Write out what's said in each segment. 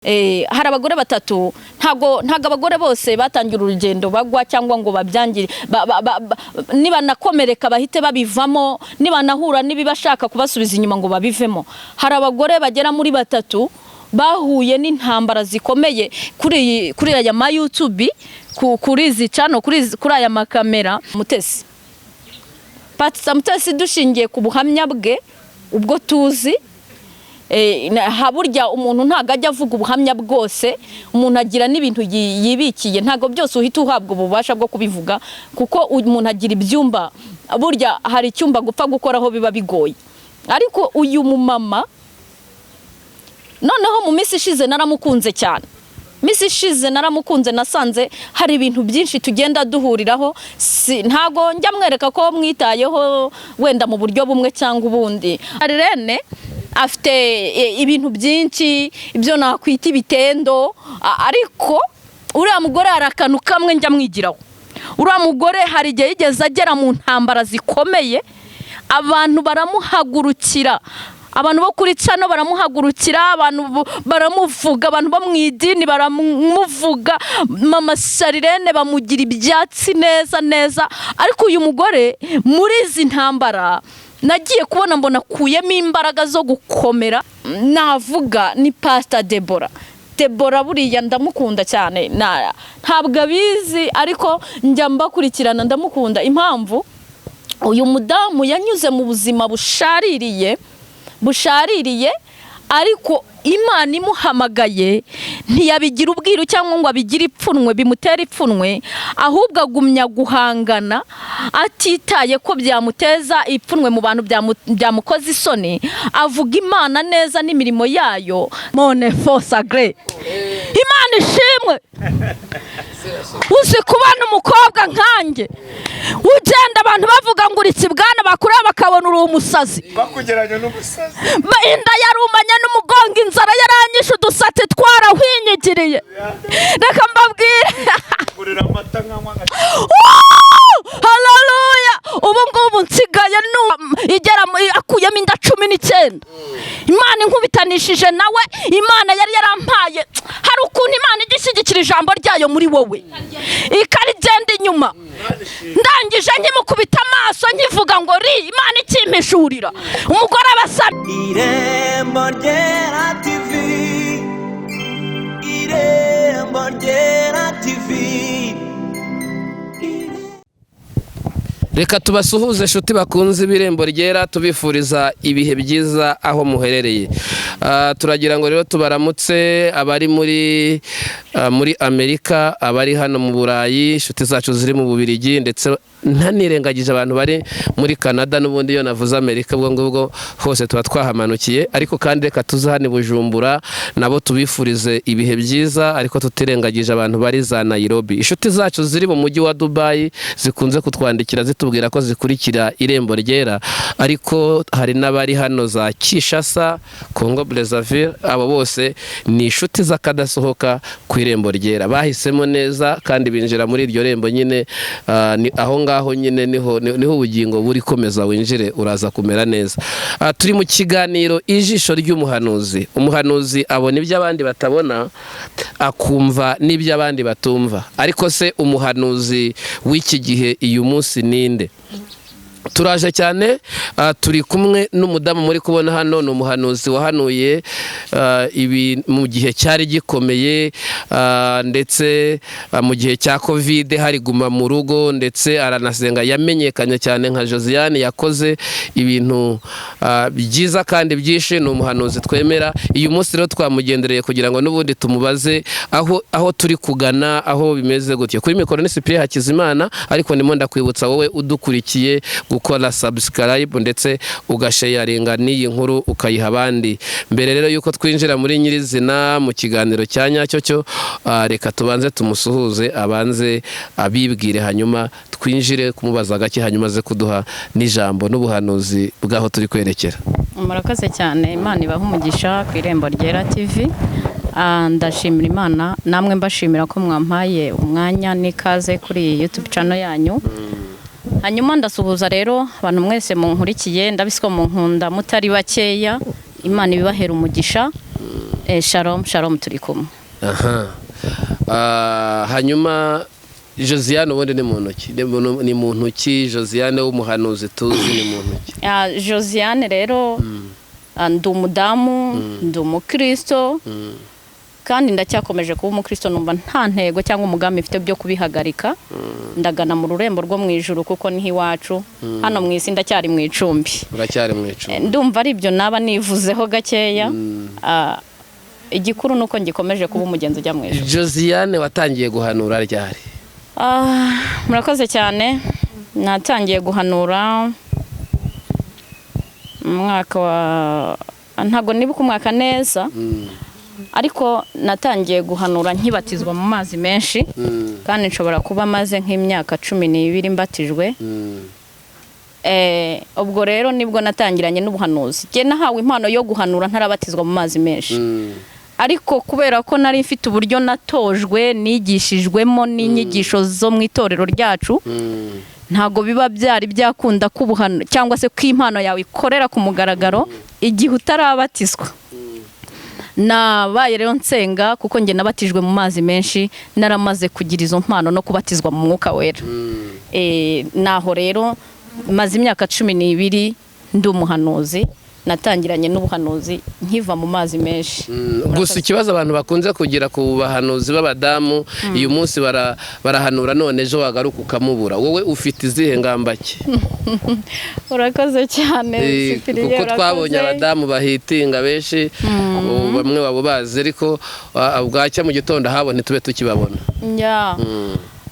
Hari abagore batatu. Ntago abagore bose batangira urugendo bagwa cyangwa ngo babyangire, nibanakomereka bahite babivamo, nibanahura n'ibibashaka kubasubiza inyuma ngo babivemo. Hari abagore bagera muri batatu bahuye n'intambara zikomeye kuri aya ma YouTube, kuri izi channel, kuri aya makamera. Mutesi, Pastor Mutesi, dushingiye ku buhamya bwe ubwo tuzi, burya umuntu ntabwo ajya avuga ubuhamya bwose. Umuntu agira n'ibintu yibikiye, ntabwo byose uhita uhabwa ububasha bwo kubivuga, kuko umuntu agira ibyumba. Burya hari icyumba gupfa gukoraho biba bigoye. Ariko uyu mumama noneho mu minsi ishize naramukunze cyane. Minsi ishize naramukunze, nasanze hari ibintu byinshi tugenda duhuriraho. Si ntago njya mwereka ko mwitayeho wenda mu buryo bumwe cyangwa ubundi. Irene afite ibintu byinshi, ibyo nakwita ibitendo, ariko uriya mugore hari akantu kamwe njya mwigiraho. Uriya mugore hari igihe yigeze agera mu ntambara zikomeye, abantu baramuhagurukira, abantu bo kuri channel baramuhagurukira, abantu baramuvuga, abantu bo mu idini baramuvuga, Mama Sharirene bamugira ibyatsi neza neza. Ariko uyu mugore muri izi ntambara nagiye kubona mbona akuyemo imbaraga zo gukomera. Navuga ni Pastor Debora. Debora buriya ndamukunda cyane, ntabwo abizi ariko njya mbakurikirana, ndamukunda. Impamvu, uyu mudamu yanyuze mu buzima bushaririye, bushaririye, ariko Imana imuhamagaye ntiyabigira ubwiru cyangwa ngo abigire ipfunwe bimutere ipfunwe, ahubwo agumya guhangana atitaye ko byamuteza ipfunwe mu bantu, byamukoza isoni. Avuga Imana neza n'imirimo yayo. Mone fosagre, Imana ishimwe. Uzi kubona umukobwa nkanjye ugenda abantu bavuga ngo uri ikibwana, bakureba bakabona uri umusazi? Bakugeranya n'umusazi. Inda yarumanye n'umugongo, inzara yaranyishe, udusatsi twarahwinyigiriye. Reka mbabwire. Gurira amata nkanywa nka Haleluya! Ubu ngubu nsigaye igera akuyemo inda 19. Imana inkubitanishije nawe, Imana yari yarampaye. Hari ukuntu Imana ijya ishyigikira ijambo ryayo muri wowe ikarigenda inyuma. Ndangije nkimukubita amaso, nkivuga ngo ri Imana ikimpishurira umugore aba asa. Irembo Ryera TV, Irembo Ryera TV. Reka tubasuhuze inshuti bakunze ibirembo ryera, tubifuriza ibihe byiza aho muherereye. Turagira ngo rero tubaramutse abari muri Amerika, abari hano mu Burayi, inshuti zacu ziri mu Bubirigi, ndetse ntanirengagije abantu bari muri Canada. N'ubundi iyo navuze Amerika, ubwo ngubwo hose tuba twahamanukiye. Ariko kandi reka tuze hano i Bujumbura nabo tubifurize ibihe byiza, ariko tutirengagije abantu bari za Nairobi, inshuti zacu ziri mu mujyi wa Dubai zikunze kutwandikira zitubwira ko zikurikira Irembo Ryera. Ariko hari n'abari hano za Kinshasa, Congo Brazzaville. Abo bose ni inshuti z'akadasohoka ku Irembo Ryera, bahisemo neza kandi binjira muri iryo rembo nyine. Ni aho ngaho nyine niho ubugingo buri. Komeza winjire, uraza kumera neza. Turi mu kiganiro Ijisho ry'Umuhanuzi. Umuhanuzi abona ibyo abandi batabona, akumva n'ibyo abandi batumva. Ariko se umuhanuzi w'iki gihe uyu munsi ninde? Turaje cyane. Turi kumwe n'umudamu muri kubona hano, ni umuhanuzi wahanuye ibi mu gihe cyari gikomeye, ndetse mu gihe cya Covid hari guma mu rugo, ndetse aranasenga. Yamenyekanye cyane nka Josiane, yakoze ibintu byiza kandi byinshi. Ni umuhanuzi twemera. Uyu munsi rero twamugendereye kugira ngo n'ubundi tumubaze aho turi kugana, aho bimeze gutyo. Kuri mikoro ni Cyprien Hakizimana, ariko ndimo ndakwibutsa wowe udukurikiye gukora subscribe, ndetse ugasharinga n'iyi nkuru ukayiha abandi. Mbere rero yuko twinjira muri nyirizina mu kiganiro cya nyacyo cyo, reka tubanze tumusuhuze, abanze abibwire, hanyuma twinjire kumubaza gake, hanyuma aze kuduha n'ijambo n'ubuhanuzi bw'aho turi kwerekera. Murakoze cyane, Imana ibaha umugisha ku Irembo Ryera TV. Ndashimira Imana, namwe mbashimira ko mwampaye umwanya n'ikaze kuri iyi YouTube channel yanyu. Hanyuma ndasuhuza rero abantu mwese munkurikiye, ndabizi ko munkunda mutari bakeya. Imana ibibahera umugisha. Shalom shalom, turi kumwe. Aha. Hanyuma Josiane ubundi ni muntu ki? Ni muntu ki Josiane w'umuhanuzi tuzi, ni muntu ki? Josiane rero, ndi umudamu, ndi umukristo kandi ndacyakomeje kuba umukristo. Numva nta ntego cyangwa umugambi mfite byo kubihagarika. Ndagana mu rurembo rwo mu ijuru kuko niho iwacu. Hano mu isi ndacyari mu icumbi. Uracyari mu icumbi. Ndumva ari ibyo naba nivuzeho gakeya. Igikuru ni uko ngikomeje kuba umugenzi ujya mu ijuru. Josiane, watangiye guhanura ryari? Murakoze cyane. Natangiye guhanura mu mwaka wa, ntabwo nibuka umwaka neza, ariko natangiye guhanura nkibatizwa mu mazi menshi, kandi nshobora kuba maze nk'imyaka 12 mbatijwe. Ubwo rero nibwo natangiranye n'ubuhanuzi. Njye nahawe impano yo guhanura ntarabatizwa mu mazi menshi, ariko kubera ko nari mfite uburyo natojwe, nigishijwemo n'inyigisho zo mu itorero ryacu, ntabwo biba byari byakunda ko ubuhano cyangwa se ko impano yawe ikorera ku mugaragaro igihe utarabatizwa. Nabaye rero nsenga, kuko njye nabatijwe mu mazi menshi naramaze kugira izo mpano no kubatizwa mu Mwuka Wera. Naho rero maze imyaka 12 ndi umuhanuzi. Natangiranye n'ubuhanuzi nkiva mu mazi menshi. Gusa ikibazo abantu bakunze kugira ku bahanuzi b'abadamu, uyu munsi barahanura, none ejo wagaruka ukamubura. Wowe ufite izihe ngamba ki? Urakoze cyane, Cyprien, Kuko twabonye urakoze. abadamu bahitinga benshi, ubu bamwe babo bazi, ariko bwacya mu gitondo ahabone tube tukibabona. Ya.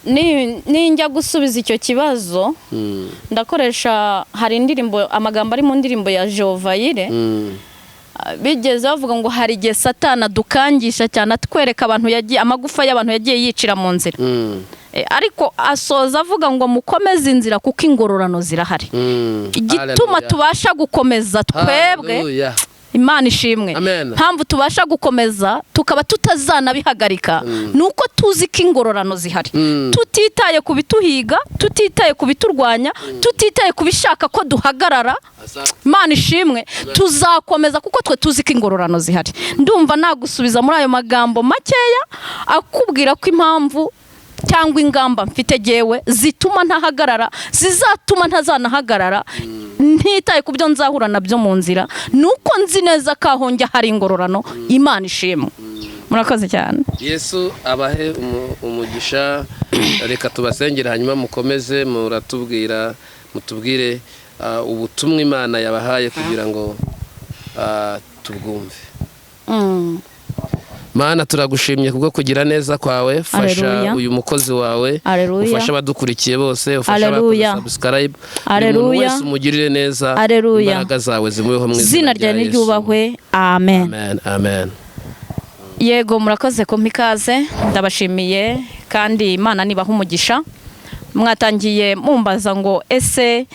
Ninjya gusubiza icyo kibazo, ndakoresha, hari indirimbo, amagambo ari mu ndirimbo ya Jehovayire. Bigeze bavuga ngo hari igihe Satana adukangisha cyane, atwereka abantu yagiye, amagufa y'abantu yagiye yicira mu nzira. Ariko asoza avuga ngo mukomeze inzira kuko ingororano zirahari. Igituma Hallelujah. tubasha gukomeza twebwe, Hallelujah. Imana ishimwe, Amen. mpamvu tubasha gukomeza tukaba tutazanabihagarika ni uko tuzi ko ingororano zihari. Tutitaye ku bituhiga, tutitaye ku biturwanya, tutitaye ku bishaka ko duhagarara, Asante. Imana ishimwe, tuzakomeza kuko twe tuzi ko ingororano zihari. Ndumva nagusubiza muri ayo magambo makeya, akubwira ko impamvu cyangwa ingamba mfite jyewe zituma ntahagarara, zizatuma ntazanahagarara, ntitaye ku byo nzahura nabyo mu nzira, ni uko nzi neza ko aho njya hari ingororano. Imana ishimwe, murakoze cyane. Yesu abahe umugisha. Reka tubasengere, hanyuma mukomeze muratubwira, mutubwire ubutumwa Imana yabahaye kugira ngo tubwumve. Mana, turagushimye kubwo kugira neza kwawe. Fasha Haleluya. uyu mukozi wawe, Haleluya. ufashe abadukurikiye bose, ufashe abakoze Haleluya. subscribe, buri muntu Haleluya. wese umugirire neza, Haleluya. imbaraga zawe zimubeho mu Izina ryawe rya Yesu. niryubahwe, amen. Amen, amen. Yego, murakoze kumpa ikaze, ndabashimiye kandi Imana nibaha umugisha. Mwatangiye mumbaza ngo ese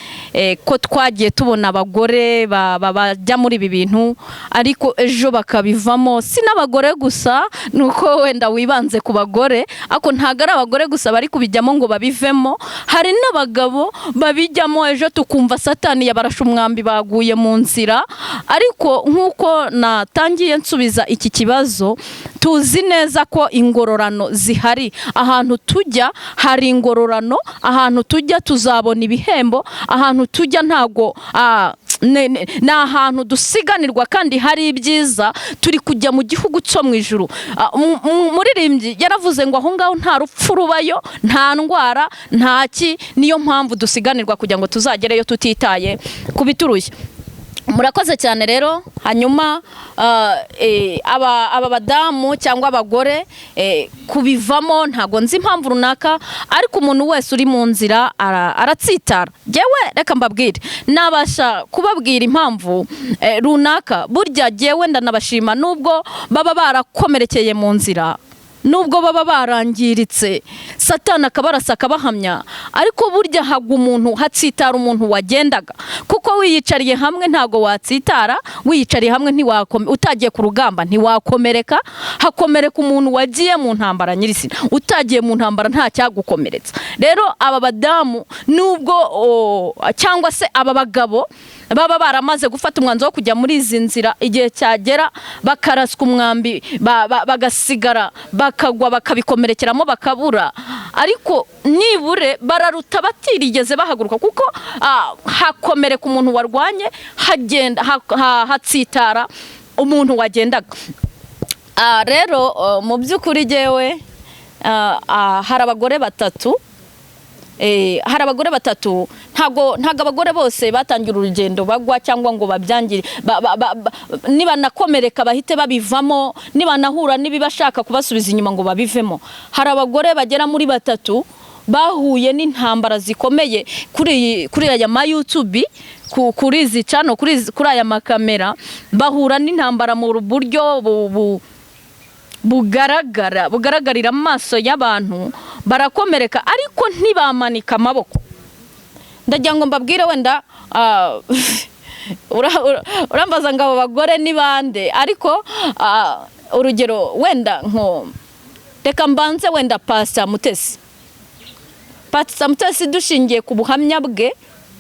ko twagiye tubona abagore bajya muri ibi bintu ariko ejo bakabivamo? Si n'abagore gusa, ni uko wenda wibanze ku bagore, ariko ntabwo ari abagore gusa bari kubijyamo ngo babivemo. Hari n'abagabo babijyamo, ejo tukumva Satani yabarashe umwambi, baguye mu nzira. Ariko nk'uko natangiye nsubiza iki kibazo, tuzi neza ko ingororano zihari. Ahantu tujya hari ingororano, ahantu tujya tuzabona ibihembo, ahantu tujya ntago ni ahantu dusiganirwa kandi hari ibyiza. Turi kujya mu gihugu cyo mu ijuru. Umuririmbyi yaravuze ngo aho ngaho nta rupfu rubayo, nta ndwara, nta ki. Niyo mpamvu dusiganirwa kugira ngo tuzagereyo tutitaye ku biturushya. Murakoze cyane rero. Hanyuma aba badamu cyangwa abagore kubivamo, ntago nzi impamvu runaka, ariko umuntu wese uri mu nzira aratsitara. Jyewe reka mbabwire, nabasha kubabwira impamvu runaka. Burya jyewe ndanabashima nubwo baba barakomerekeye mu nzira. Nubwo baba barangiritse, Satani akabarasa akabahamya, ariko burya hagwa umuntu, hatsitara umuntu wagendaga, kuko wiyicariye hamwe ntago watsitara, wiyicariye hamwe utagiye ku rugamba ntiwakomereka. Hakomereka umuntu wagiye mu ntambara nyirizina. Utagiye mu ntambara nta cyagukomeretsa. Rero aba badamu nubwo cyangwa se aba bagabo baba baramaze gufata umwanzuro wo kujya muri izi nzira, igihe cyagera bakaraswa umwambi, bagasigara, bakagwa, bakabikomerekeramo, bakabura, ariko nibure bararuta batirigeze bahaguruka, kuko hakomereka umuntu warwanye, hagenda hatsitara umuntu wagendaga. Rero mu by'ukuri jyewe hari abagore batatu. Ntago abagore bose batangira urugendo bagwa cyangwa ngo babyangire, nibanakomereka bahite babivamo, nibanahura n'ibibashaka kubasubiza inyuma ngo babivemo. Hari abagore bagera muri batatu bahuye n'intambara zikomeye kuri aya ma YouTube, kuri izi channel, kuri aya makamera, bahura n'intambara mu buryo bugaragara, bugaragarira amaso y'abantu, barakomereka, ariko ntibamanika amaboko. Ndagira ngo mbabwire, wenda urambaza ngo abo bagore ni bande, ariko urugero wenda nko reka mbanze wenda Pastor Mutesi. Pastor Mutesi, dushingiye ku buhamya bwe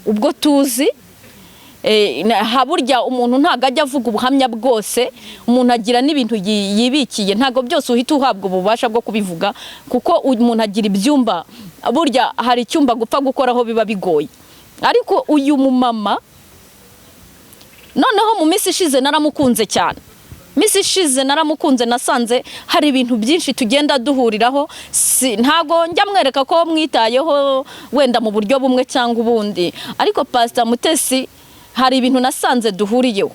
ubwo tuzi, burya umuntu ntabwo ajya avuga ubuhamya bwose, umuntu agira n'ibintu yibikiye, ntabwo byose uhita uhabwa ububasha bwo kubivuga, kuko umuntu agira ibyumba, burya hari icyumba gupfa gukoraho biba bigoye. Ariko uyu mumama noneho mu minsi ishize naramukunze cyane. Minsi ishize naramukunze, nasanze hari ibintu byinshi tugenda duhuriraho. Ntago njya mwereka ko mwitayeho wenda mu buryo bumwe cyangwa ubundi, ariko Pastor Mutesi hari ibintu nasanze duhuriyeho.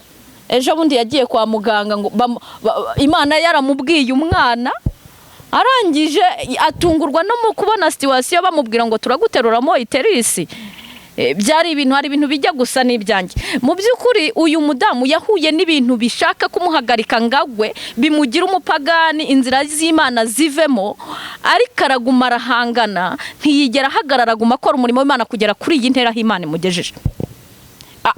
Ejo bundi yagiye kwa muganga ngo Imana yaramubwiye umwana, arangije atungurwa no mu kubona situation bamubwira ngo turaguteruramo uterus. Byari ibintu, hari ibintu bijya gusa n'ibyanjye. Mu by'ukuri uyu mudamu yahuye n'ibintu bishaka kumuhagarika ngagwe, bimugira umupagani, inzira z'Imana zivemo, ariko araguma arahangana, ntiyigera ahagarara, aguma akora umurimo w'Imana kugera kuri iyi ntera aho Imana imugejeje.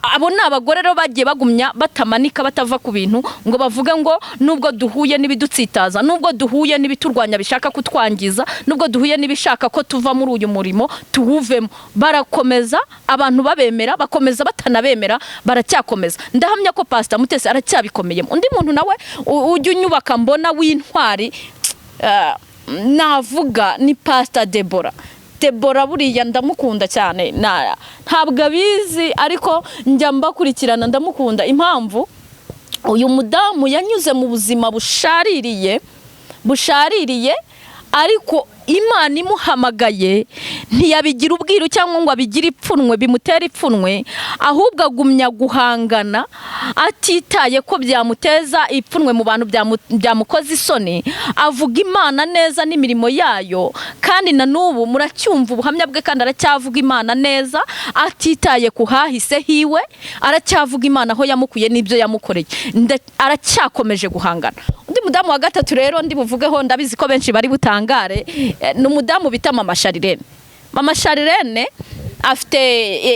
Abo ni abagore rero bagiye bagumya batamanika, batava ku bintu ngo bavuge ngo nubwo duhuye n'ibidutsitaza, nubwo duhuye n'ibiturwanya bishaka kutwangiza, nubwo duhuye n'ibishaka ko tuva muri uyu murimo tuwuvemo, barakomeza. Abantu babemera bakomeza, batanabemera baracyakomeza. Ndahamya ko Pastor Mutesi aracyabikomeyemo. Undi muntu nawe ujya unyubaka mbona w'intwari, navuga ni Pastor Debora. Debora buriya ndamukunda cyane, ntabwo abizi ariko njya mbakurikirana, ndamukunda. Impamvu, uyu mudamu yanyuze mu buzima bushaririye, bushaririye, ariko Imana imuhamagaye ntiyabigira ubwiru cyangwa ngo abigire ipfunwe bimutere ipfunwe, ahubwo agumya guhangana atitaye ko byamuteza ipfunwe mu bantu, byamukoza isoni, avuga Imana neza n'imirimo yayo, kandi na n'ubu muracyumva ubuhamya bwe, kandi aracyavuga Imana neza atitaye ku hahise hiwe, aracyavuga Imana aho yamukuye n'ibyo yamukoreye. Aracyakomeje guhangana. Undi mudamu wa gatatu rero ndi buvugeho, ndabizi ko benshi bari butangare, ni umudamu bita Mama Sharirene. Mama Sharirene afite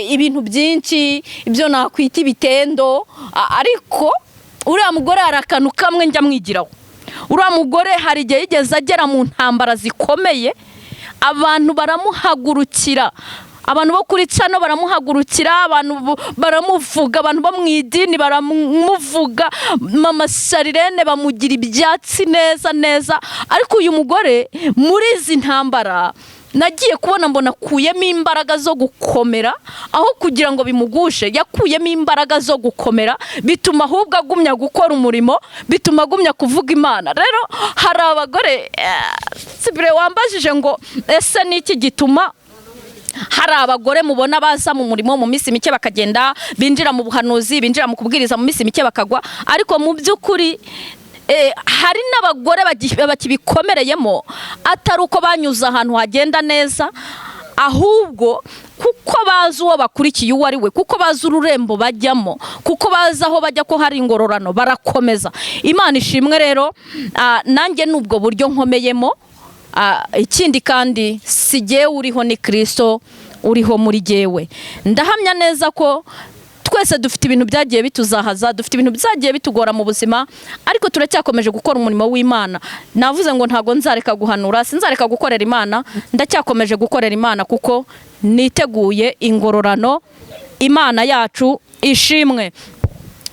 ibintu byinshi, ibyo nakwita ibitendo, ariko uriya mugore hari akantu kamwe njya mwigiraho. Uriya mugore hari igihe yigeze agera mu ntambara zikomeye, abantu baramuhagurukira, abantu bo kuri channel baramuhagurukira, abantu baramuvuga, abantu bo mu idini baramuvuga, Mama Sharirene bamugira ibyatsi neza neza. Ariko uyu mugore muri izi ntambara nagiye kubona mbona akuyemo imbaraga zo gukomera, aho kugira ngo bimugushe yakuyemo imbaraga zo gukomera, bituma ahubwo agumya gukora umurimo, bituma agumya kuvuga Imana. Rero hari abagore, sibire wambajije ngo ese ni iki gituma hari abagore mubona baza mu murimo mu minsi mike bakagenda, binjira mu buhanuzi, binjira mu kubwiriza mu minsi mike bakagwa? Ariko mu by'ukuri hari n'abagore bakibikomereyemo, atari uko banyuze ahantu hagenda neza. Ahubwo kuko bazi uwo bakurikiye uwo ari we, kuko bazi ururembo bajyamo, kuko bazi aho bajya ko hari ingororano, barakomeza. Imana ishimwe rero. Nanjye n'ubwo buryo nkomeyemo. Ikindi kandi, si jyewe uriho, ni Kirisito uriho muri jyewe. Ndahamya neza ko twese dufite ibintu byagiye bituzahaza, dufite ibintu byagiye bitugora mu buzima, ariko turacyakomeje gukora umurimo w'Imana. Navuze ngo ntabwo nzareka guhanura, sinzareka gukorera Imana, ndacyakomeje gukorera Imana kuko niteguye ingororano. Imana yacu ishimwe.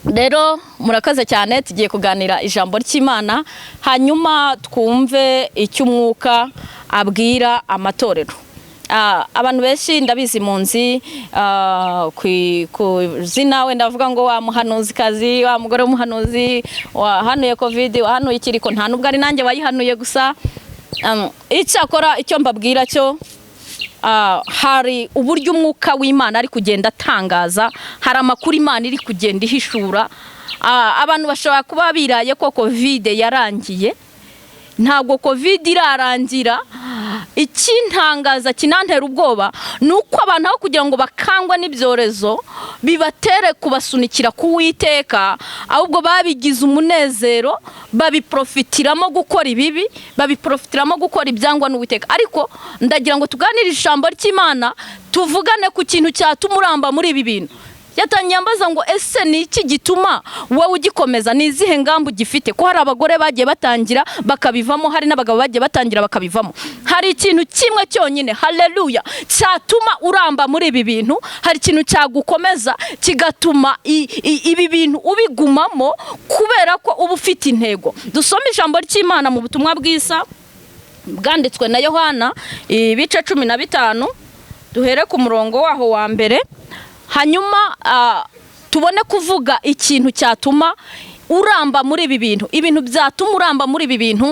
Rero murakaze cyane. Tugiye kuganira ijambo ry'Imana, hanyuma twumve icyo Umwuka abwira amatorero. Abantu benshi ndabizi munzi ku zina, wenda bavuga ngo wa muhanuzikazi, wa mugore w'umuhanuzi wahanuye COVID, wahanuye ikiriko. Nta nubwo ari nanjye wayihanuye gusa. Icyakora icyo mbabwira cyo, hari uburyo Umwuka w'Imana ari kugenda atangaza, hari amakuru Imana iri kugenda ihishura. Abantu bashobora kuba biraye ko COVID yarangiye. Ntabwo COVID irarangira. Ikintangaza kinantera ubwoba ni uko abantu, aho kugira ngo bakangwe n'ibyorezo bibatere kubasunikira ku Witeka, ahubwo babigize umunezero, babiprofitiramo gukora ibibi, babiprofitiramo gukora ibyangwa n'Uwiteka. Ariko ndagira ngo tuganire ijambo ry'Imana, tuvugane ku kintu cyatuma uramba muri ibi bintu. Yatangiye ambaza ngo: "Ese ni iki gituma wowe ugikomeza? Ni izihe ngamba ugifite?" Ko hari abagore bagiye batangira bakabivamo, hari n'abagabo bagiye batangira bakabivamo. Hari ikintu kimwe cyonyine, haleluya, cyatuma uramba muri ibi bintu. Hari ikintu cyagukomeza kigatuma ibi bintu ubigumamo, kubera ko uba ufite intego. Dusome ijambo ry'Imana mu butumwa bwiza bwanditswe na Yohana, ibice 15, duhere ku murongo waho wa mbere, hanyuma tubone kuvuga ikintu cyatuma uramba muri ibi bintu, ibintu byatuma uramba muri ibi bintu,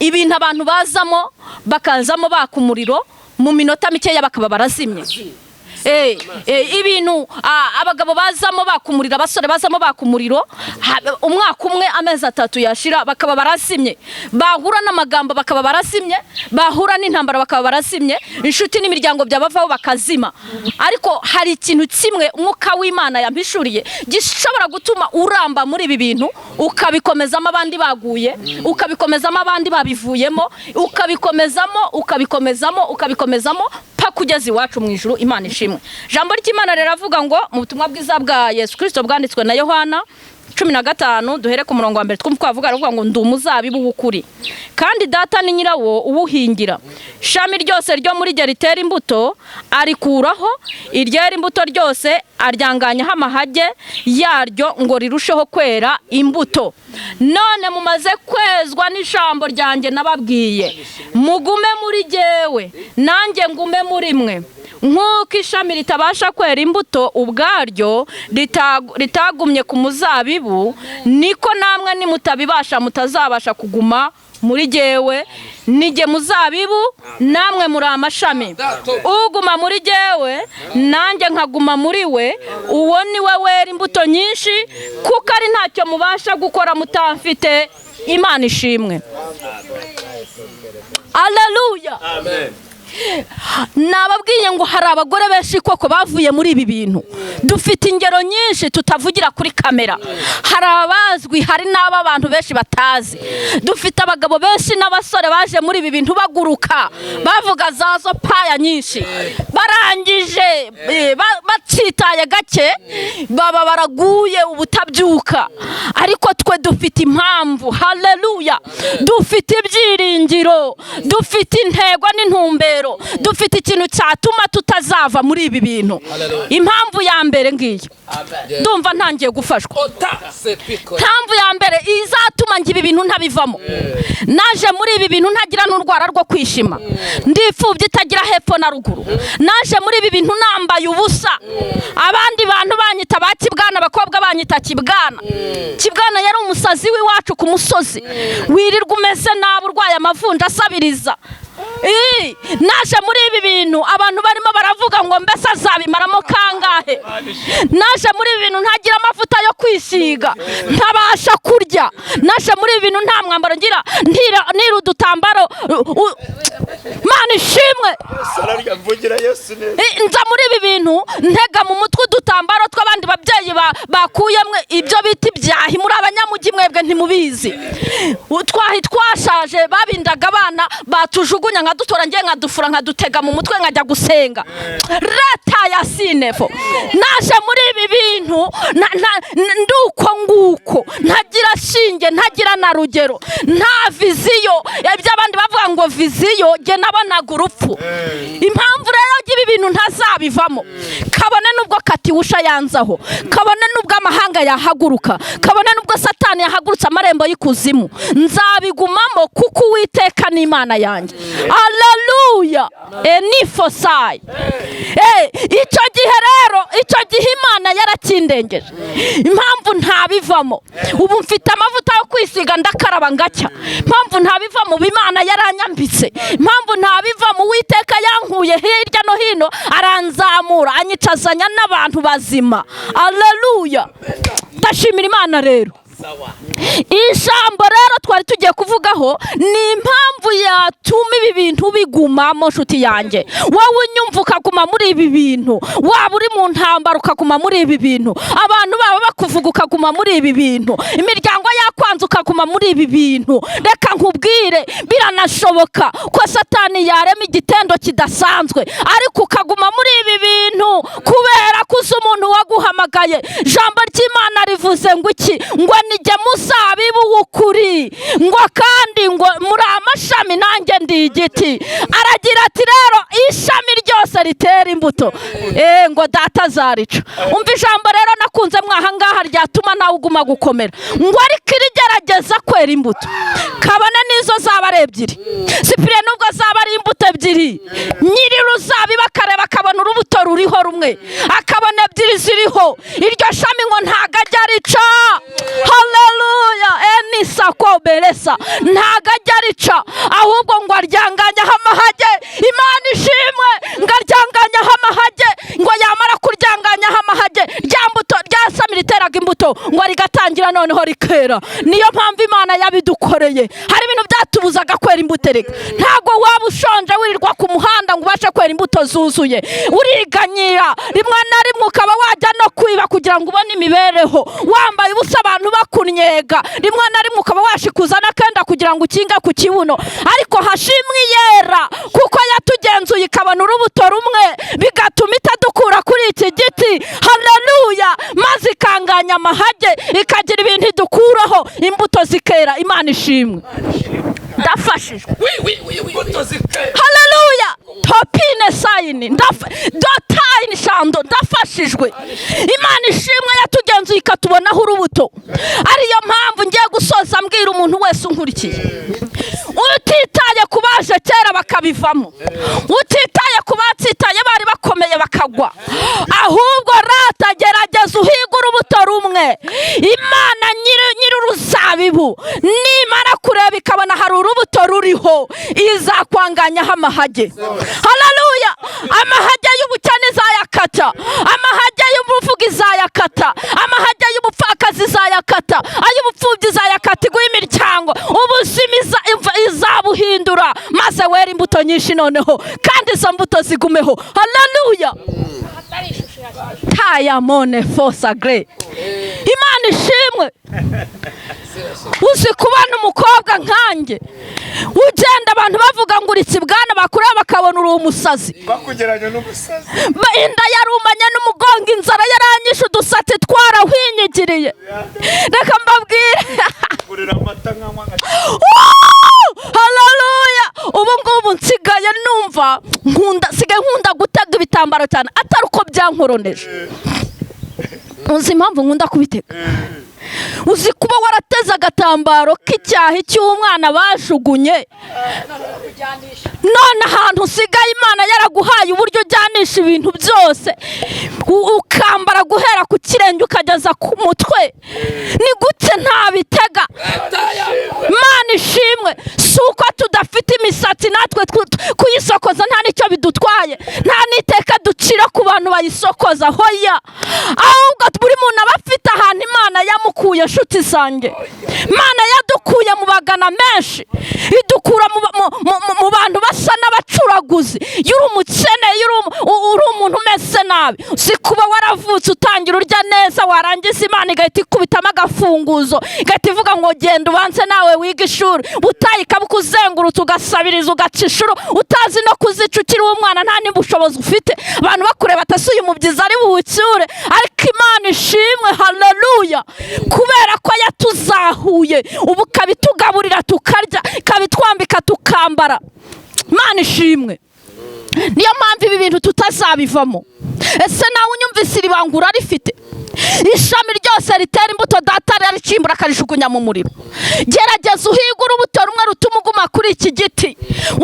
ibintu abantu bazamo, bakazamo baka umuriro, mu minota mikeya bakaba barazimye. Ibintu abagabo bazamo baka umuriro, abasore bazamo baka umuriro, umwaka umwe, amezi 3 yashira bakaba barazimye. Bahura n'amagambo bakaba barazimye, bahura n'intambara bakaba barazimye, inshuti n'imiryango byabavaho bakazima. Ariko hari ikintu kimwe Umwuka w'Imana yampishuriye gishobora gutuma uramba muri ibi bintu, ukabikomezamo abandi baguye, ukabikomezamo abandi babivuyemo, ukabikomezamo, ukabikomezamo, ukabikomezamo paka ugeze iwacu mu ijuru. Imana ishimwe. Ijambo ry'Imana riravuga ngo, mu butumwa bwiza bwa Yesu Kirisito bwanditswe na Yohana 15, duhere ku murongo wa mbere twumva uko bavuga. Aravuga ngo: "Ndi umuzabibu w'ukuri, kandi Data ni nyirawo uwuhingira. Ishami ryose ryo muri ryo ritera imbuto arikuraho, iryera imbuto ryose aryanganyaho amahage yaryo ngo rirusheho kwera imbuto. None mumaze kwezwa n'ijambo ryanjye nababwiye. Mugume muri jyewe, nanjye ngume muri mwe. Nk'uko ishami ritabasha kwera imbuto ubwaryo ritagumye ku muzabibu, niko namwe nimutabibasha mutazabasha kuguma muri jyewe. Nijye muzabibu, namwe muri amashami. Uguma muri jyewe, nanjye nkaguma muri we, uwo ni we wera imbuto nyinshi, kuko ari ntacyo mubasha gukora mutamfite." Imana ishimwe, aleluya. Amen. Nababwiye ngo hari abagore benshi koko bavuye muri ibi bintu. Dufite ingero nyinshi tutavugira kuri kamera. Hari abazwi, hari n'abo abantu benshi batazi. Dufite abagabo benshi n'abasore baje muri ibi bintu baguruka, bavuga za zo paya nyinshi, barangije batsitaye gake baba baraguye ubutabyuka. Ariko twe dufite impamvu, haleluya, dufite ibyiringiro, dufite intego n'intumbero, dufite ikintu cyatuma tutazava muri ibi bintu. Impamvu ya mbere ngiyi, ndumva ntangiye gufashwa. Impamvu ya mbere izatuma njye ibi bintu ntabivamo: naje muri ibi bintu ntagira n'urwara rwo kwishima, ndipfubye itagira hepfo na ruguru. Naje muri ibi bintu nambaye ubusa, abandi bantu banyita ba Kibwana, abakobwa banyita Kibwana. Kibwana yari umusazi w'iwacu ku musozi, wirirwa umeze nabi, urwaye amavunja, asabiriza. Naje muri ibi bintu abantu barimo baravuga ngo mbese azabimaramo kangahe. Naje muri ibi bintu ntagira amavuta yo kwisiga, ntabasha kurya. Naje muri ibi bintu nta mwambaro ngira, ntira udutambaro. Mana ishimwe. Ararya, mvugira Yesu neza. Nza muri ibi bintu ntega mu mutwe udutambaro tw'abandi babyeyi bakuyemwe ibyo bita ibyahi. Muri abanyamujyi mwebwe ntimubizi. Utwahi twashaje babindaga abana batujugunya, nkadutora ngiye nkadufura, nkadutega mu mutwe, nkajya gusenga rata ya sinefo. Naje muri ibi bintu nduko nguko, ntagira shinge, ntagira na rugero, nta vision. Ibyo abandi bavuga ngo vision, jye nabonaga urupfu. Impamvu rero ibi bintu ntazabivamo, kabone nubwo katiwusha yanzaho, kabone nubwo amahanga yahaguruka, kabone nubwo Satani yahagurutse amarembo y'ikuzimu, nzabigumamo kuko Uwiteka ni Imana yanjye. Aleluya! Enifosayi. Icyo gihe rero, icyo gihe Imana yarakindengeje. Impamvu ntabivamo, ubu mfite amavuta yo kwisiga, ndakaraba ngacya. Impamvu ntabivamo, ubu Imana yaranyambitse. Impamvu ntabivamo, Uwiteka yankuye hirya no hino, aranzamura, anyicazanya n'abantu bazima. Aleluya! Ndashimira Imana. Rero ijambo rero twari tugiye kuvugaho ni impamvu yatuma ibi bintu bigumamo. Nshuti yanjye, wowe unyumva ukaguma muri ibi bintu, waba uri mu ntambara ukaguma muri ibi bintu, abantu baba bakuvuga ukaguma muri ibi bintu, imiryango yakwanze ukaguma muri ibi bintu, reka nkubwire, biranashoboka ko Satani yarema igitendo kidasanzwe, ariko ukaguma muri ibi bintu kubera ko uzi umuntu waguhamagaye. Ijambo ry'Imana rivuze ngo iki? Ngo nijye muzabibu w'ukuri, ngo kandi ngo muri amashami, nanjye ndi igiti. Aragira ati rero ishami ryose ritera imbuto, ngo Data azarica. Umva ijambo rero nakunze mwaha ngaha ryatuma nawe uguma gukomera, ngo ariko irigerageza kwera imbuto, kabone n'izo zaba ari ebyiri, sipiriye nubwo zaba ari imbuto ebyiri, nyiri uruzabibu akareba akabona urubuto ruriho rumwe, akabona ebyiri ziriho, iryo shami ngo ntago ajya arica. Haleluya! Enisako beresa, ntago ajya arica, ahubwo ngo aryanganyaho amahage. Imana ishimwe! Ngo aryanganyaho amahage, ngo yamara kuryanganyaho amahage, rya mbuto, rya sami riteraga imbuto, ngo rigatangira noneho rikera. Niyo mpamvu Imana yabidukoreye. Hari ibintu byatubuzaga kwera imbuto. Reka, ntabwo waba ushonje wirirwa ku muhanda ngo ubashe kwera imbuto zuzuye. Uriganyira, rimwe na rimwe ukaba wajya no kwiba kugira ngo ubone imibereho. Wambaye ubusa, abantu bakunyega, rimwe na rimwe ukaba washikuza n'akenda kugira ngo ukinge ku kibuno. Ariko hashimwe Iyera, kuko yatugenzuye ikabona urubuto rumwe, bigatuma itadukura kuri iki giti. Haleluya! Maze ikanganya amahage, ikagira ibintu idukuraho, imbuto zikera. Imana ishimwe! Ndafashijwe. Haleluya! Topine sayini dotayini shando. Ndafashijwe. Imana ishimwe yatugenzuye ikatubonaho urubuto. Ariyo mpamvu ngiye gusoza mbwira umuntu wese unkurikiye, utitaye ku baje kera bakabivamo, utitaye ku batsitaye bari bakomeye bakagwa, ahubwo rata gerageza uhige urubuto rumwe. Imana nyiri uruzabibu nimara kureba ikabona hari urubuto ruriho, izakwanganyaho amahage. Haleluya! Amahage y'ubukene izayakata, amahage y'ubuvuga izayakata, amahage y'ubupfakazi izayakata, ay'ubupfubyi izayakata, iguha imiryango, ubuzima izabuhindura, maze wera imbuto nyinshi noneho, kandi izo mbuto zigumeho. Haleluya! Tayamone fosagre. Imana ishimwe! Uzi kubona umukobwa nkanjye ugenda abantu bavuga ngo uri ikibwana, bakureba bakabona uri umusazi? Bakugeranya n'umusazi. Inda yarumanye n'umugongo, inzara yaranyishe, udusatsi twarahwinyigiriye. Reka mbabwire. Ngurira amata nkanywa. Haleluya! Ubu ngubu nsigaye numva nkunda, nsigaye nkunda gutega ibitambaro cyane, atari uko byankoroneje. Uzi impamvu nkunda kubitega? Uzi kuba warateze agatambaro k'icyahi cy'umwana bajugunye, none ahantu usigaye Imana yaraguhaye uburyo ujyanisha ibintu byose, ukambara guhera ku kirenge ukageza ku mutwe. Ni gute ntabitega? Imana ishimwe. Si uko tudafite imisatsi, natwe kuyisokoza nta n'icyo bidutwaye, nta n'iteka ducira ku bantu bayisokoza, hoya. Ahubwo buri muntu aba afite ahantu Imana yamukuye. Nshuti zanjye, Imana yadukuye mu bagana menshi, idukura mu bantu basa n'abacuraguzi. Iyo uri umukene, iyo uri umuntu umeze nabi, si kuba waravutse utangira urya neza, warangiza Imana igahita ikubitamo agafunguzo, igahita ivuga ngo genda ubanze nawe wige ishuri, utaye ikabukuzengurutsa, ugasabiriza, ugaca inshuro utazi no kuzica ukiri umwana, nta n'ubushobozi ufite, abantu bakureba atasi uyu mubyizi ari buwucyure. Ariko Imana ishimwe, haleluya, kubera ko yatuzahuye ubu ikabitugaburira tukarya, ikabitwambika tukambara. Imana ishimwe. Niyo mpamvu ibi bintu tutazabivamo. Ese nawe unyumvise, iri banga urarifite? Ishami ryose ritera imbuto, Data ararikimbura akarijugunya mu muriro. Gerageza uhige urubuto rumwe rutuma uguma kuri iki giti.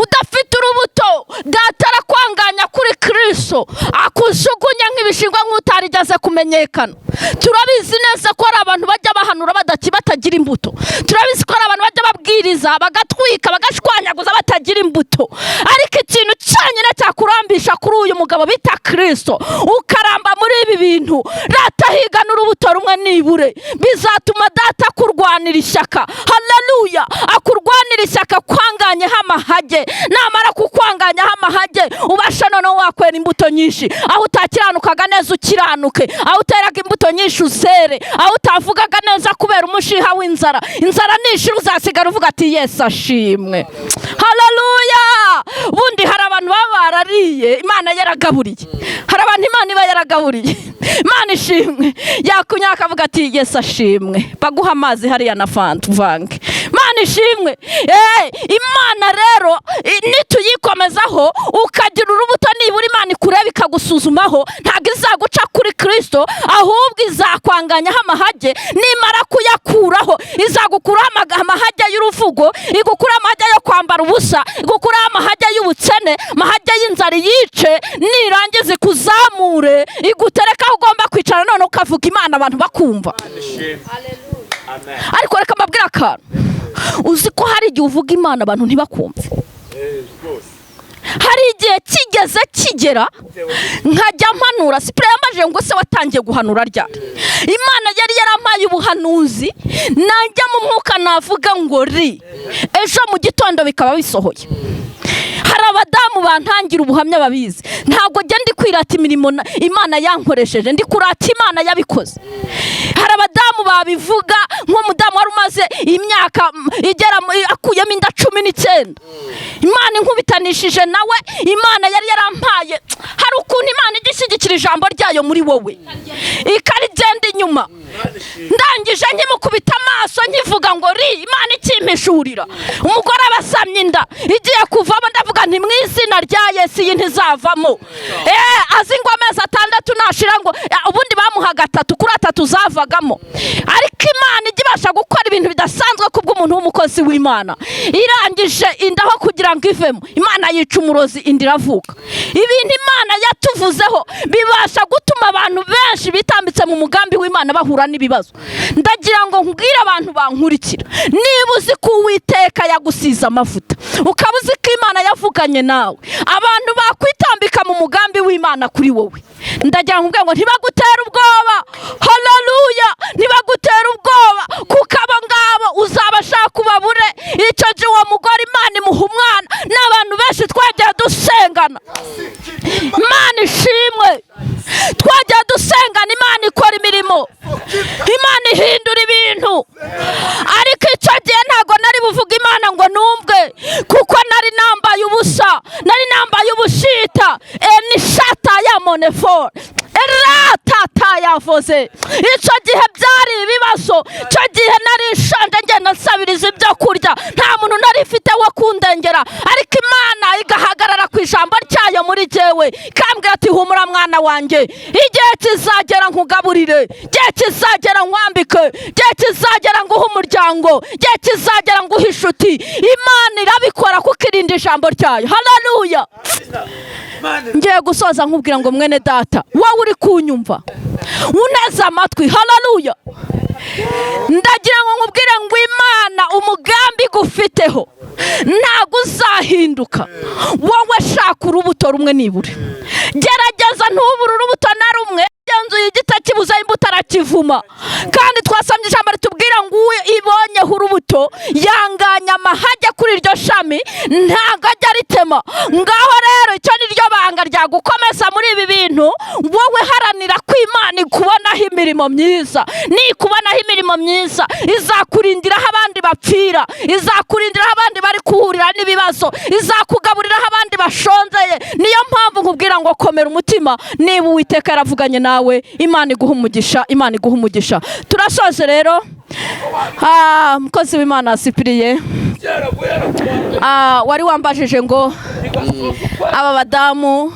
Udafite urubuto, Data arakwanganya kuri Kristo, akujugunya nk'ibishingwe, nk'utarigeze kumenyekana. Turabizi neza ko hari abantu bajya bahanura batagira imbuto. Turabizi ko hari abantu bajya babwiriza, bagatwika, bagashwanyaguza, batagira imbuto. Ariko ikintu cyonyine cyakurambisha kuri uyu mugabo bita Kristo, ukaramba muri ibi bintu, rata higa n'urubuto rumwe nibure, bizatuma Data kurwanira ishyaka. Haleluya! Akurwanira ishyaka, kwanganyeho amahage. Namara kukwanganyaho amahage, ubasha noneho wakwera imbuto nyinshi. Aho utakiranukaga neza ukiranuke, aho uteraga imbuto nyinshi uzere, aho utavugaga neza kubera umushiha w'inzara, inzara nishira uzasigara uvuga ati Yesu ashimwe, haleluya. Ubundi hari abantu baba barariye Imana yaragaburiye, hari abantu Imana iba yaragaburiye. Imana ishimwe. Yakunya akavuga ati Yesu ashimwe, baguha amazi hariya na fanta uvange. Imana ishimwe. Imana rero nituyikomezaho, ukagira urubuto nibura Imana ikureba ikagusuzumaho, ntabwo izaguca kuri Kristo, ahubwo izakwanganyaho amahage. Nimara kuyakuraho, izagukuraho amahage y'uruvugo, igukuraho amahage yo kwambara ubusa, igukuraho amahage y'ubukene, amahage y'inzara yice. Nirangiza ikuzamure, igutereka aho ugomba kwicara, none ukavuga Imana abantu bakumva. Ariko reka mbabwire akantu. Uzi ko hari igihe uvuga Imana abantu ntibakumve? Hari igihe kigeze kigera nkajya mpanura. Sipure yambajije ngo se watangiye guhanura ryari? Imana yari yarampaye ubuhanuzi, najya mu mwuka navuga ngo ri, ejo mu gitondo bikaba bisohoye. Hari abadamu bantangira ubuhamya babizi. Ntabwo njya ndi kwirata imirimo Imana yankoresheje, ndi kurata Imana yabikoze. Hari abadamu babivuga, nk'umudamu wari umaze imyaka igera akuyemo inda 19, Imana inkubitanishije nawe. Imana yari yarampaye, hari ukuntu Imana ijya ishyigikira ijambo ryayo muri wowe ikarigenda inyuma. Ndangije nkimukubita amaso nkivuga ngo ri, Imana ikimpishurira umugore abasamye inda igiye kuvamo, ndavuga nti mu izina rya Yesu iyi ntizavamo. Azi ngo amezi 6 nashira, ngo ubundi bamuhaga 3 kuri 3 zavagamo. Ariko Imana ijya ibasha gukora ibintu bidasanzwe kubw'umuntu w'umukozi w'Imana. Irangije inda aho kugira ngo ivemo, Imana yica umurozi, inda iravuka. Ibintu Imana yatuvuzeho bibasha gutuma abantu benshi bitambitse mu mugambi w'Imana bahura n'ibibazo. Ndagira ngo nkubwire abantu bankurikira, niba uzi ko Uwiteka yagusize amavuta, ukaba uzi ko Imana yavuganye nawe, abantu bakwitambika mu mugambi w'Imana kuri wowe, ndagira ngo nkubwire ngo ntibagutere ubwoba. Haleluya! Ntibagutere ubwoba, kuko abo ngabo uzabashaka ubabure. Icyo gihe uwo mugore Imana imuha umwana, n'abantu benshi twagiye dusengana. Imana ishimwe. Twagiye dusengana, Imana ikora imirimo, Imana ihindura ibintu. Ariko icyo gihe ntabwo nari buvuge Imana ngo numve, kuko nari nambaye ubusa, nari nambaye ubushita enishata ya moneforo eratata yavuze. Icyo gihe byari ibibazo, icyo gihe nari nshonje, ngenda nsabiriza ibyo kurya, nta muntu nari mfite wo kundengera, ariko Imana igahagarara ku ijambo ryayo muri jyewe. nawe kambwira ati humura mwana wanjye, igihe kizagera nkugaburire, igihe kizagera nkwambike, igihe kizagera nguhe umuryango, igihe kizagera nguhe inshuti. Imana irabikora kuko irinda ijambo ryayo. Haleluya. Ngiye gusoza nkubwira ngo mwene data, wowe uri kunyumva uneze amatwi, haleluya, ndagira ngo nkubwire ngo Imana umugambi igufiteho ntabwo uzahinduka. Wowe shaka urubuto rumwe nibure, gerageza ntubure urubuto na rumwe. Genzuye igiti akibuze imbuto arakivuma, kandi twasomye ijambo ritubwira ngo uwo ibonyeho urubuto yanganya amahage kuri iryo shami, ntabwo ajya aritema. Ngaho rero icyo ni ryo banga ryagukomeza muri ibi bintu. Wowe haranira ko Imana ikubonaho imirimo myiza. Nikubonaho imirimo myiza, izakurindiraho abandi bapfira, izakurindiraho abandi bari kuhurira n'ibibazo, izakugaburiraho abandi bashonzeye. Niyo mpamvu nkubwira ngo komera umutima, niba Uwiteka yaravuganye nawe. Imana iguha umugisha, Imana iguha umugisha. Turasoje rero. Mukozi w'Imana Sipiriye, wari wambajije ngo aba badamu,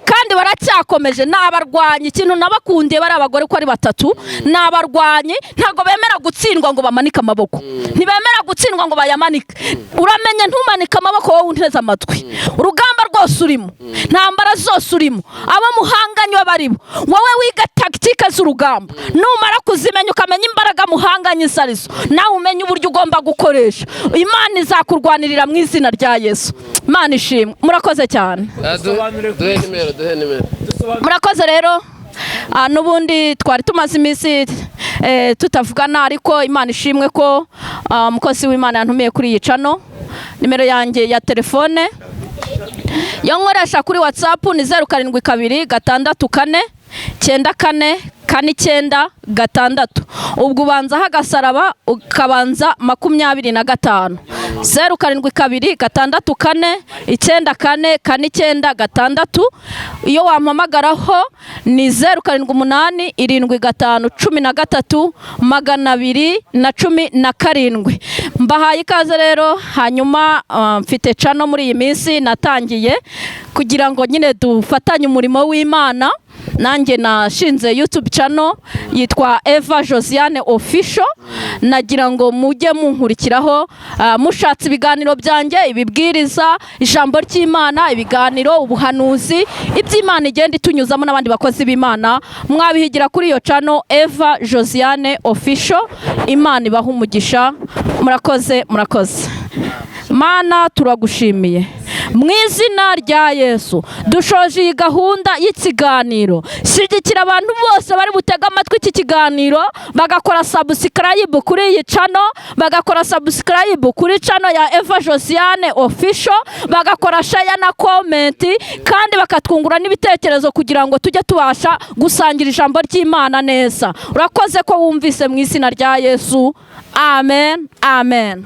kandi baracyakomeje, ni abarwanyi. Ikintu nabakundiye bari abagore ko ari batatu, ni abarwanyi, ntabwo bemera gutsindwa ngo bamanike amaboko, ntibemera gutsindwa ngo bayamanike. Uramenye ntumanike amaboko wowe unteze amatwi. Urugamba rwose urimo, ntambara zose urimo, abo muhanganye baribo, wowe wiga tactique z'urugamba. Numara kuzimenya, ukamenya imbaraga muhanganye izo arizo, nawe umenye uburyo ugomba gukoresha, Imana izakurwanirira mu izina rya Yesu. Imana ishimwe, murakoze cyane. Duhe nimero, duhe nimero. Murakoze rero. N'ubundi twari tumaze iminsi tutavugana, ariko Imana ishimwe ko umukozi w'Imana yantumiye kuri iyi channel. Nimero yanjye ya telefone yo nkoresha kuri WhatsApp ni 0726644946. Ubwo ubanzaho agasaraba, ukabanza 25, 0726494496. Iyo wampamagaraho ni 0787513217. Mbahaye ikaze rero. Hanyuma mfite channel muri iyi minsi natangiye kugira ngo nyine dufatanye umurimo w'Imana. Nanjye nashinze YouTube channel yitwa Eva Josiane Official. Nagira ngo mujye munkurikiraho, mushatse ibiganiro byanjye, ibibwiriza ijambo ry'Imana, ibiganiro, ubuhanuzi, iby'Imana igenda itunyuzamo n'abandi bakozi b'Imana, mwabihigira kuri iyo channel Eva Josiane Official. Imana ibaha umugisha. Murakoze, murakoze. Mana, turagushimiye mu izina rya Yesu. Dushoje iyi gahunda y'ikiganiro. Shyigikira abantu bose bari butege amatwi iki kiganiro, bagakora subscribe kuri iyi channel, bagakora subscribe kuri channel ya Eva Josiane Official, bagakora share na comment, kandi bakatwungura n'ibitekerezo kugira ngo tujye tubasha gusangira ijambo ry'Imana neza. Urakoze ko wumvise, mu izina rya Yesu, amen, amen.